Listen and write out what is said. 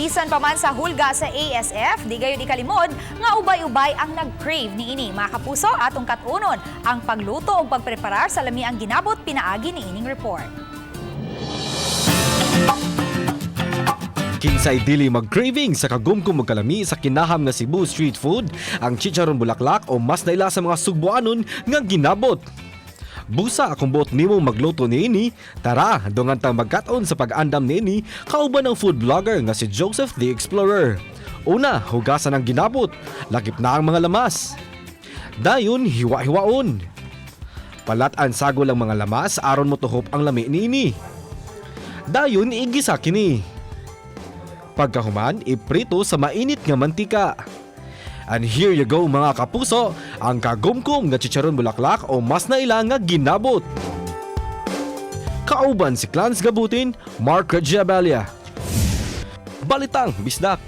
Bisan pa man sa hulga sa ASF, di gayon ikalimod nga ubay-ubay ang nag-crave niini. Mga kapuso, atong katunon ang pagluto o pagpreparar sa lamiang ginabot pinaagi ni ining report. Kinsay dili mag-craving sa kagumkum ug kalami sa kinaham nga Cebu street food, ang chicharon bulaklak o mas naila sa mga Sugbuanon nga ginabot. Busa kung buot nimo magluto niini, tara, dungan tang magkat-on sa pag-andam niini kauban ang food vlogger nga si Joseph the Explorer. Una, hugasan ang ginabot, lakip na ang mga lamas. Dayon, hiwa-hiwaon. Palat-an sagol ang mga lamas aron motuhop ang lami niini. Dayon, igisa kini. Pagkahuman, iprito sa mainit nga mantika. And here you go, mga kapuso, ang kagumkum nga chicharon bulaklak o mas naila nga ginabot. Kauban si Clans Gabutin, Mark Regiabelia. Balitang Bisdak.